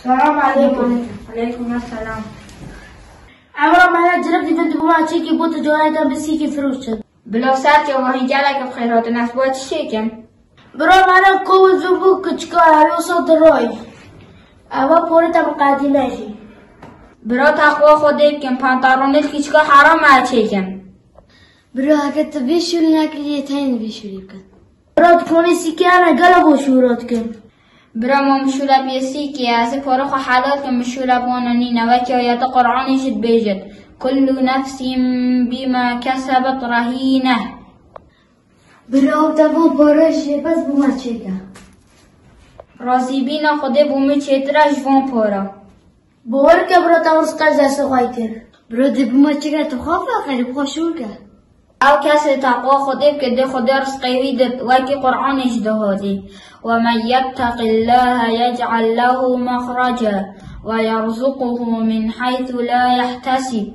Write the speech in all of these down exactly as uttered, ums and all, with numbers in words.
Selam aleykum. Aleykum selam. Emra mera cirek dibin tu bima çêkî bo tu carayê te bi sîkî firûştin. Bila ser çava hîn gelek bi xêr hatin, ez bo çi çêkim? Bira mera ko û zû bû kiçika herî wisa diroy. Eva porê te miqedîme jî. Bira teqwa Xwedê bikin, pantaronê kiçika heram e çêkin. Bira heke tu vê şûl nekirî yê teyên vê şûlî bikin. Bira tu konê sîkê hene gela bo şûra dikin. Bira ma min şûla pê sîkê, ez ê pora xwe helal kim, min şûla bona nîne, wekî ayeta Qur'anê jî dibêjit, "Kullu nefsin bima kesebet rehîne." Bira ew teva pora jê bes bû me çêke. Razîbîna Xwedê bo min çêtir e ji van pora. Bawer ke bira te rizqe ji destê xwe kir. Bira dê bû me çêke tu xwe feqîr bi xwe şûl ke. Ew kesê teqwa Xwedê bike dê Xwedê rizqê wî dit, wekî Qur'anê jî dihatî, "Ve men yetteqillahe yec'al lehu mexrece ve yerzuquhu min heythu la yehtesib."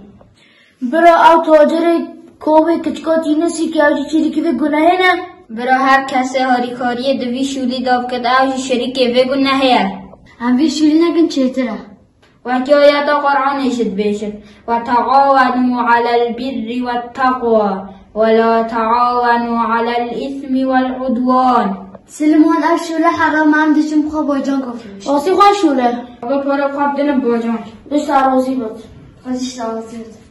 Bira ew tacirê kovê kiçika tîne sîkê ew jî çêdikî vê gunehê ne? Bira her kesê harîkariyê di vî şûlî de bikit ew jî şerîkê vê gunehê ye. Em vî şûlî nekin çêtir e. Wekî ayeta Qur'anê jî dibêjit, "Ve teawenu alel birri ve teqwa ve la teawenu alel ismi vel udwan." Silman ev şûle heram em diçim xwe bacan kafir. Rastî xwe şûle. Abi para xwe bidin bacan. Bişta razî bit. Xwe jî şta razî bit.